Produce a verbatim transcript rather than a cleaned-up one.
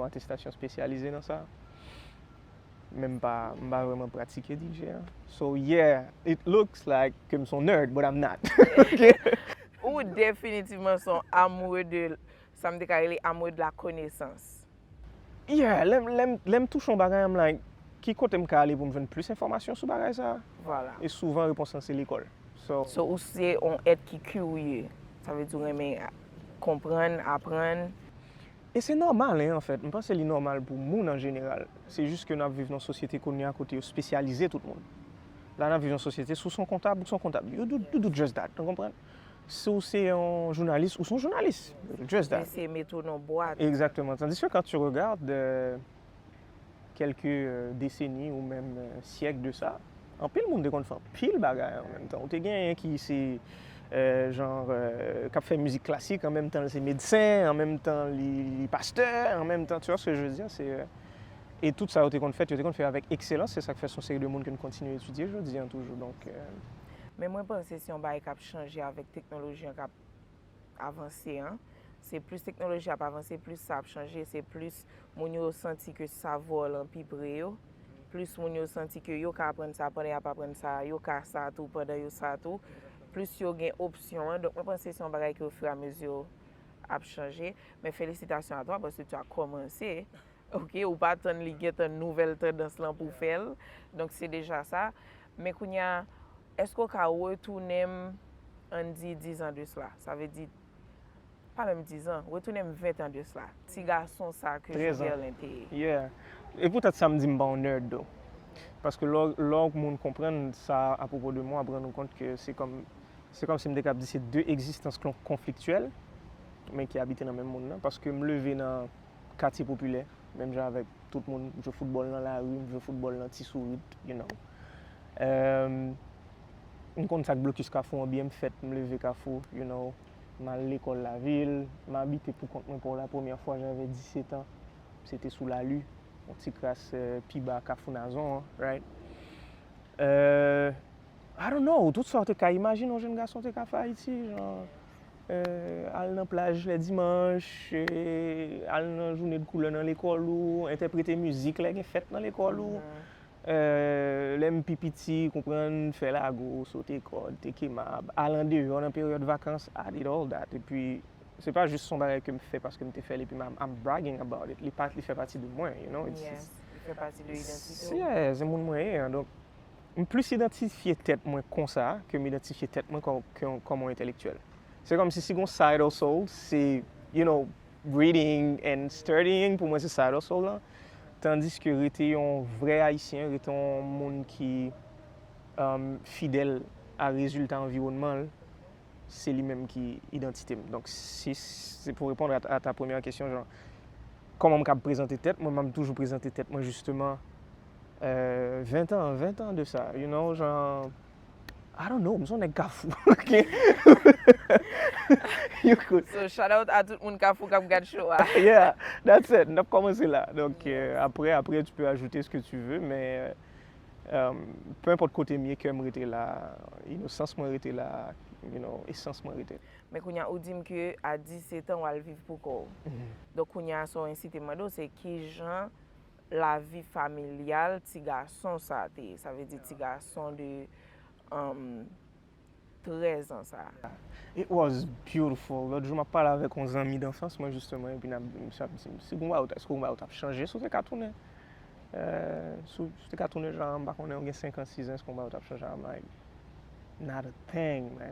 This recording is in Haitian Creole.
Yon atestasyon espesyalize nan sa. Men m pa, m pa vrèman pratike D J an. So yeah, it looks like ke m se yon nerd, but I'm not. Ok? Ou definitivman se yon amoureux de, sa m te ka rele amoureux de la connaissance. Yeah, lè m, lè m, lè m touche yon bagay, I'm like, ki kote m ka ale pou m jwenn plis enfòmasyon sou bagay sa? Vwala. E souvan, repons lan se lekòl. So, So, ou se yon èt ki kirye. Sa vle di ou renmen konprann, aprann. E se nòmal, hein, anfèt. M panse li nòmal pou moun an jeneral. Se jis ke n ap viv nan yon sosyete kounye a kote yo espesyalize tout moun. La, n ap viv nan yon sosyete, si w se yon kontab, ou se yon kontab. You do, you do just that, ou konprann? Si w se yon jounalis, ou se yon jounalis. You do just that. Eseye mete w nan bwat. Exactement. Tandis que quand tu regardes euh, quelques euh, décennies ou même euh, siècles de ça, anpil moun te konn fè anpil bagay an menm tan. Ou te genyen ki se euh, jan euh, k ap fè mizik klasik, an menm tan li se medsen, an menm tan li, li pastè, an menm tan, tu vois ce que je veux dire, c'est euh, e tout sa yo te konn fèt, yo te konn fè avèk ekselans, se sa k fè se yon seri de moun ke n kontinye etidye jodi an toujou. Donk, euh, Men mwen panse se yon bagay k ap chanje avèk teknoloji an k ap avanse an. Se plis teknoloji ap avanse, plis sa ap chanje, se plis moun yo santi ke savwa lan pi pre yo. Plis moun yo santi ke yo ka aprann sa pandan y ap aprann sa, yo ka sa tou pandan yo sa tou. Plis yo gen opsyon an. Donk, mwen panse se yon bagay ke ofiramezi ap chanje. Men felisitasyon a twa paske tu as commencé. Ok, ou pa tann li gentan nouvèl tandans lan pou fè l. Donk, se deja sa. Men kounye a, èske w ka retounen m, ann di, diz an de sila? Sa vle di, pa menm diz an, retounen m ven an de sila. Ti gason sa ke Trèz an. Joverlin te ye. Yeah. E poutèt sa m di m pa yon nerd, though. Paske lè, lè yon moun konprann sa apwopo de mwen, w ap rann ou kont ke se kòm, se kòm si m te kab di se de egzistans kon- konfliktyèl, men ki abite nan menm monn nan. Paske m leve nan katye popilè, menm jan avèk tout moun, m jwe foutbòl nan lari, m jwe foutbòl nan ti sourit, you know. Euh, m konn sa k blokis Kafou an byen, m fèt, m leve Kafou, you know. M al lekòl lavil, m abite pou kont mwen pou la premyè fwa, jan avè disèt an. Se te sou Lali, yon ti kras euh, pi ba Kafou Nazon an, right? Euh, I don't know, tout sa w te ka imajine yon jèn gason te ka fè Ayiti, jan euh, al nan plaj lè dimanch, euh, al nan jounen de koulè nan lekòl ou, entèprete mizik lè gen fèt nan lekòl ou. Euh, lè m pi piti, konprann, fè lago, sote kòd, te kemab, al andeyò nan peryòd vakans, I did all that. Epi, se pa jis yon bagay ke m fè paske m te fè l epi m, I'm bragging about it. Li pa, li fè pati de mwen, you know. It's, Yes, li fè pati de idantite w. Yeah, se moun mwen ye an. Donk, m plis idantifye tèt mwen konsa ke m idantifye tèt mwen kò- ke- kòm yon entèlektyèl. Se kòm si, si gon side hustle, se, you know, reading and studying, pou mwen se side hustle lan. Tandis ke rete yon vrè Ayisyen, rete yon moun ki um, fidèl a rezilta anviwònman l, se li menm ki idantite m. Donk, si se pou reponn a, a ta premyè kesyon, jan, kòman m kab prezante tèt mwen, m ap toujou prezante tèt mwen, jisteman, euh, ven an, ven an de sa, you know, jan, I don't know, m se yon nèg Kafou, ok? You good. So, shout out a tout moun Kafou k ap gad show a. Yeah, that's it. N ap kòmanse la. Donk, euh, apre, apre, tu peux ajouter ce que tu veux, men euh, peu importe kote m ye, kè m rete la, inosans mwen rete la, you know, esans mwen rete. Men kounye a, ou di m ke a disèt an, w al viv pou kò w. Donk, kounye a, sa w ensite m mande w, se kijan lavi familyal ti gason sa te ye? Sa vle di ti gason de um, trèz an sa. It was beautiful. Lòt jou, m ap pale avèk yon zanmi danfans mwen, jisteman, epi n ap, misye ap di m, si gon bagay ou t, èske gon bagay ou t ap chanje si w te ka tounen? Euh, si w si w te ka tounen, jan, m pa konnen, ou gen senk an, sis an, èske gon bagay ou t ap chanje? I'm like, not a thing, man.